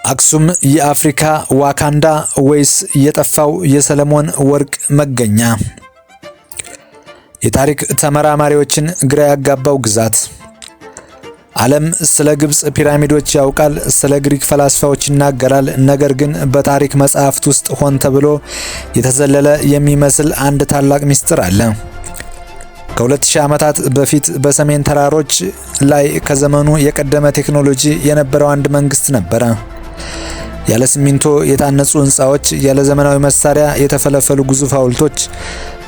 አክሱም የአፍሪካ ዋካንዳ ወይስ የጠፋው የሰለሞን ወርቅ መገኛ? የታሪክ ተመራማሪዎችን ግራ ያጋባው ግዛት። ዓለም ስለ ግብፅ ፒራሚዶች ያውቃል፣ ስለ ግሪክ ፈላስፋዎች ይናገራል። ነገር ግን በታሪክ መጽሐፍት ውስጥ ሆን ተብሎ የተዘለለ የሚመስል አንድ ታላቅ ምስጢር አለ። ከ2000 ዓመታት በፊት በሰሜን ተራሮች ላይ ከዘመኑ የቀደመ ቴክኖሎጂ የነበረው አንድ መንግስት ነበረ። ያለ ሲሚንቶ የታነጹ ህንፃዎች፣ ያለ ዘመናዊ መሳሪያ የተፈለፈሉ ግዙፍ ሐውልቶች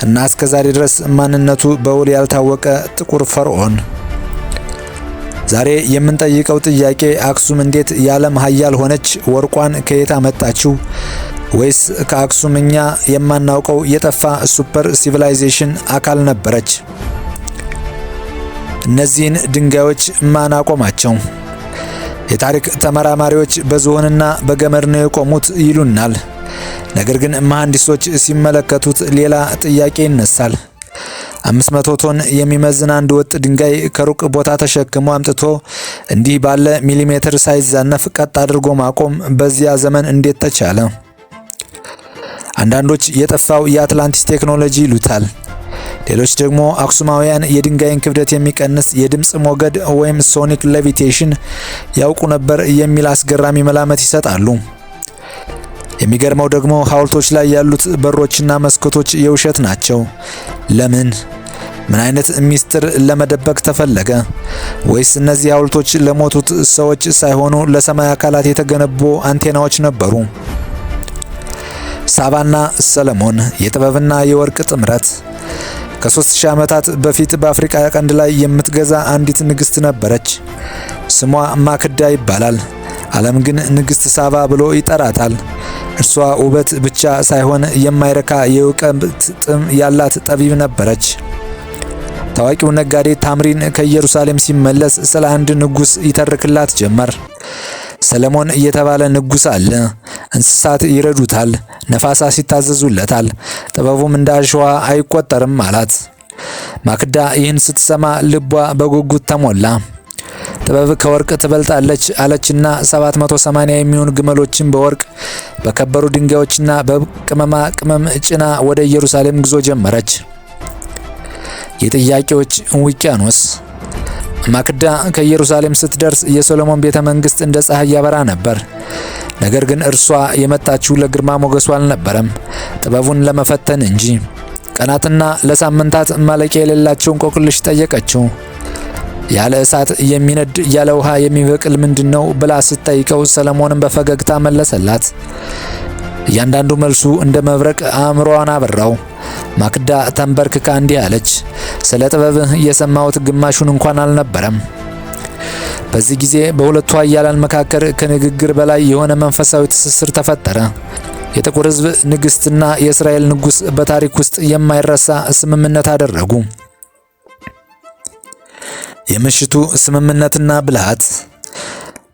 እና እስከዛሬ ድረስ ማንነቱ በውል ያልታወቀ ጥቁር ፈርዖን። ዛሬ የምንጠይቀው ጥያቄ አክሱም እንዴት የዓለም ሀያል ሆነች? ወርቋን ከየት አመጣችው? ወይስ ከአክሱም እኛ የማናውቀው የጠፋ super civilization አካል ነበረች? እነዚህን ድንጋዮች ማን አቆማቸው? የታሪክ ተመራማሪዎች በዝሆንና በገመድ ነው የቆሙት ይሉናል። ነገር ግን መሐንዲሶች ሲመለከቱት ሌላ ጥያቄ ይነሳል። 500 ቶን የሚመዝን አንድ ወጥ ድንጋይ ከሩቅ ቦታ ተሸክሞ አምጥቶ እንዲህ ባለ ሚሊሜትር ሳይዛነፍ ቀጥ አድርጎ ማቆም በዚያ ዘመን እንዴት ተቻለ? አንዳንዶች የጠፋው የአትላንቲስ ቴክኖሎጂ ይሉታል። ሌሎች ደግሞ አክሱማውያን የድንጋይን ክብደት የሚቀንስ የድምፅ ሞገድ ወይም sonic levitation ያውቁ ነበር የሚል አስገራሚ መላምት ይሰጣሉ። የሚገርመው ደግሞ ሐውልቶች ላይ ያሉት በሮችና መስኮቶች የውሸት ናቸው። ለምን? ምን አይነት ሚስጥር ለመደበቅ ተፈለገ? ወይስ እነዚህ ሐውልቶች ለሞቱት ሰዎች ሳይሆኑ ለሰማይ አካላት የተገነቡ አንቴናዎች ነበሩ? ሳባና ሰለሞን፣ የጥበብና የወርቅ ጥምረት። ከ3000 ዓመታት በፊት በአፍሪካ ቀንድ ላይ የምትገዛ አንዲት ንግስት ነበረች። ስሟ ማክዳ ይባላል። ዓለም ግን ንግስት ሳባ ብሎ ይጠራታል። እርሷ ውበት ብቻ ሳይሆን የማይረካ የእውቀት ጥም ያላት ጠቢብ ነበረች። ታዋቂው ነጋዴ ታምሪን ከኢየሩሳሌም ሲመለስ ስለ አንድ ንጉስ ይተርክላት ጀመር። ሰለሞን የተባለ ንጉስ አለ። እንስሳት ይረዱታል፣ ነፋሳት ይታዘዙለታል፣ ጥበቡም እንደ አሸዋ አይቆጠርም አላት። ማክዳ ይህን ስትሰማ ልቧ በጉጉት ተሞላ። ጥበብ ከወርቅ ትበልጣለች አለችና 780 የሚሆኑ ግመሎችን በወርቅ፣ በከበሩ ድንጋዮችና በቅመማ ቅመም ጭና ወደ ኢየሩሳሌም ጉዞ ጀመረች። የጥያቄዎች ውቅያኖስ። ማክዳ ከኢየሩሳሌም ስትደርስ የሶሎሞን ቤተ መንግስት እንደ ፀሐይ ያበራ ነበር። ነገር ግን እርሷ የመጣችው ለግርማ ሞገሱ አልነበረም፣ ጥበቡን ለመፈተን እንጂ። ቀናትና ለሳምንታት ማለቂያ የሌላቸው እንቆቅልሽ ጠየቀችው። ያለ እሳት የሚነድ፣ ያለ ውሃ የሚበቅል ምንድነው ብላ ስትጠይቀው ሰለሞንም በፈገግታ መለሰላት። እያንዳንዱ መልሱ እንደ መብረቅ አእምሮዋን አበራው። ማክዳ ተንበርክካ እንዲህ አለች፣ ስለ ጥበብህ የሰማሁት ግማሹን እንኳን አልነበረም። በዚህ ጊዜ በሁለቱ ኃያላን መካከል ከንግግር በላይ የሆነ መንፈሳዊ ትስስር ተፈጠረ። የጥቁር ሕዝብ ንግስትና የእስራኤል ንጉስ በታሪክ ውስጥ የማይረሳ ስምምነት አደረጉ። የምሽቱ ስምምነትና ብልሃት።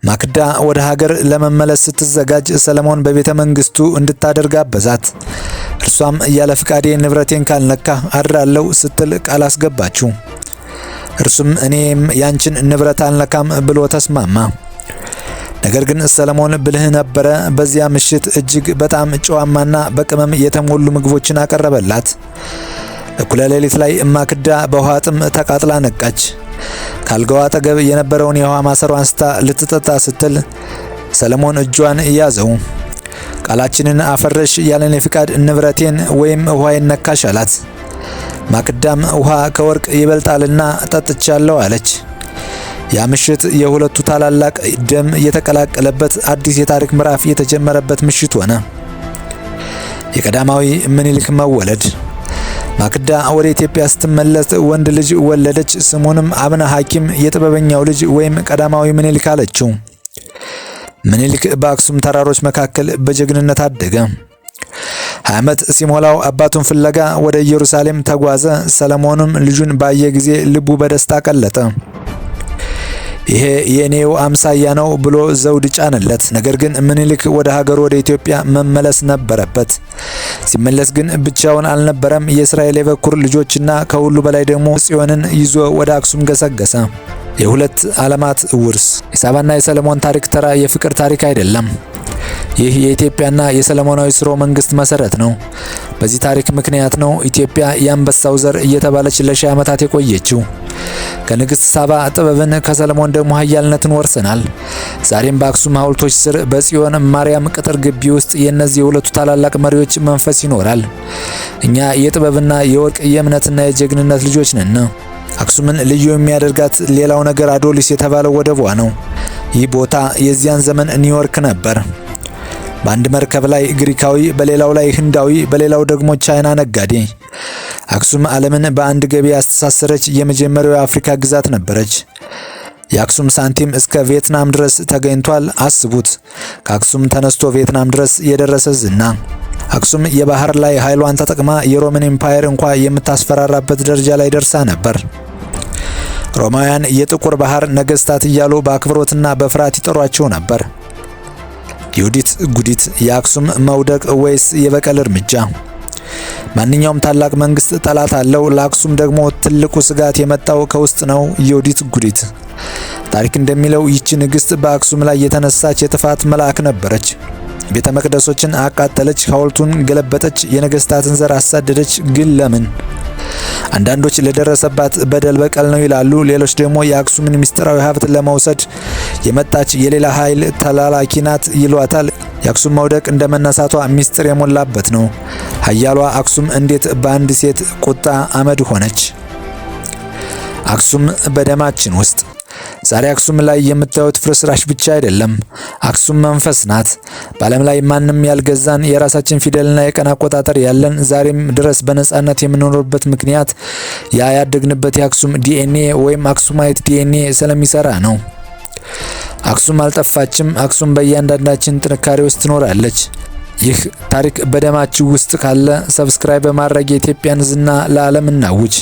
ማክዳ ወደ ሀገር ለመመለስ ስትዘጋጅ ሰለሞን በቤተ መንግስቱ እንድታደር ጋበዛት። እርሷም ያለ ፍቃዴ ንብረቴን ካልነካ አድራለሁ ስትል ቃል አስገባችው። እርሱም እኔም ያንቺን ንብረት አልነካም ብሎ ተስማማ። ነገር ግን ሰለሞን ብልህ ነበረ። በዚያ ምሽት እጅግ በጣም ጨዋማና በቅመም የተሞሉ ምግቦችን አቀረበላት። እኩለ ሌሊት ላይ ማክዳ በውሃ ጥም ተቃጥላ ነቃች። ካልጋዋ አጠገብ የነበረውን የውሃ ማሰሮ አንስታ ልትጠጣ ስትል ሰለሞን እጇን ያዘው። ቃላችንን አፈረሽ፣ ያለኔ ፍቃድ ንብረቴን ወይም ውሃዬን ነካሽ አላት። ማክዳም ውሃ ከወርቅ ይበልጣልና ጠጥቻለሁ አለች። ያ ምሽት የሁለቱ ታላላቅ ደም የተቀላቀለበት አዲስ የታሪክ ምዕራፍ የተጀመረበት ምሽት ሆነ። የቀዳማዊ ምኒልክ መወለድ። ማክዳ ወደ ኢትዮጵያ ስትመለስ ወንድ ልጅ ወለደች። ስሙንም አብነ ሐኪም፣ የጥበበኛው ልጅ ወይም ቀዳማዊ ምኒልክ አለችው። ምኒልክ በአክሱም ተራሮች መካከል በጀግንነት አደገ። 20 ዓመት ሲሞላው አባቱን ፍለጋ ወደ ኢየሩሳሌም ተጓዘ። ሰለሞንም ልጁን ባየ ጊዜ ልቡ በደስታ ቀለጠ። ይሄ የኔው አምሳያ ነው ብሎ ዘውድ ጫነለት። ነገር ግን ምኒልክ ወደ ሀገሩ ወደ ኢትዮጵያ መመለስ ነበረበት። ሲመለስ ግን ብቻውን አልነበረም። የእስራኤል የበኩር ልጆችና ከሁሉ በላይ ደግሞ ጽዮንን ይዞ ወደ አክሱም ገሰገሰ። የሁለት ዓለማት ውርስ። የሳባና የሰለሞን ታሪክ ተራ የፍቅር ታሪክ አይደለም። ይህ የኢትዮጵያና የሰለሞናዊ ስርወ መንግስት መሰረት ነው። በዚህ ታሪክ ምክንያት ነው ኢትዮጵያ የአንበሳው ዘር እየተባለች ለሺህ ዓመታት የቆየችው። ከንግስት ሳባ ጥበብን፣ ከሰለሞን ደግሞ ኃያልነትን ወርሰናል። ዛሬም በአክሱም ሐውልቶች ስር፣ በጽዮን ማርያም ቅጥር ግቢ ውስጥ የእነዚህ የሁለቱ ታላላቅ መሪዎች መንፈስ ይኖራል። እኛ የጥበብና የወርቅ፣ የእምነትና የጀግንነት ልጆች ነን። አክሱምን ልዩ የሚያደርጋት ሌላው ነገር አዶሊስ የተባለው ወደቧ ነው። ይህ ቦታ የዚያን ዘመን ኒውዮርክ ነበር። በአንድ መርከብ ላይ ግሪካዊ፣ በሌላው ላይ ህንዳዊ፣ በሌላው ደግሞ ቻይና ነጋዴ። አክሱም ዓለምን በአንድ ገበያ ያስተሳሰረች የመጀመሪያው የአፍሪካ ግዛት ነበረች። የአክሱም ሳንቲም እስከ ቪየትናም ድረስ ተገኝቷል። አስቡት፣ ከአክሱም ተነስቶ ቪየትናም ድረስ የደረሰ ዝና። አክሱም የባህር ላይ ኃይሏን ተጠቅማ የሮምን empire እንኳ የምታስፈራራበት ደረጃ ላይ ደርሳ ነበር። ሮማውያን የጥቁር ባህር ነገስታት እያሉ በአክብሮትና በፍርሃት ይጠሯቸው ነበር። ዮዲት ጉዲት፣ የአክሱም መውደቅ ወይስ የበቀል እርምጃ? ማንኛውም ታላቅ መንግስት ጠላት አለው። ለአክሱም ደግሞ ትልቁ ስጋት የመጣው ከውስጥ ነው። ዮዲት ጉዲት። ታሪክ እንደሚለው ይቺ ንግስት በአክሱም ላይ የተነሳች የጥፋት መልአክ ነበረች። ቤተ መቅደሶችን አቃጠለች፣ ሐውልቱን ገለበጠች፣ የነገስታትን ዘር አሳደደች። ግን ለምን? አንዳንዶች ለደረሰባት በደል በቀል ነው ይላሉ። ሌሎች ደግሞ የአክሱምን ምስጢራዊ ሀብት ለመውሰድ የመጣች የሌላ ኃይል ተላላኪ ናት ይሏታል። የአክሱም መውደቅ እንደ መነሳቷ ምስጢር የሞላበት ነው። ኃያሏ አክሱም እንዴት በአንድ ሴት ቁጣ አመድ ሆነች? አክሱም በደማችን ውስጥ። ዛሬ አክሱም ላይ የምታዩት ፍርስራሽ ብቻ አይደለም። አክሱም መንፈስ ናት። በዓለም ላይ ማንም ያልገዛን፣ የራሳችን ፊደልና የቀን አቆጣጠር ያለን፣ ዛሬም ድረስ በነጻነት የምንኖርበት ምክንያት ያ ያደግንበት የአክሱም ዲኤንኤ ወይም Aksumite DNA ስለሚሰራ ነው። አክሱም አልጠፋችም። አክሱም በእያንዳንዳችን ጥንካሬ ውስጥ ትኖራለች። ይህ ታሪክ በደማችሁ ውስጥ ካለ subscribe በማድረግ የኢትዮጵያን ዝና ለዓለም እናውጅ።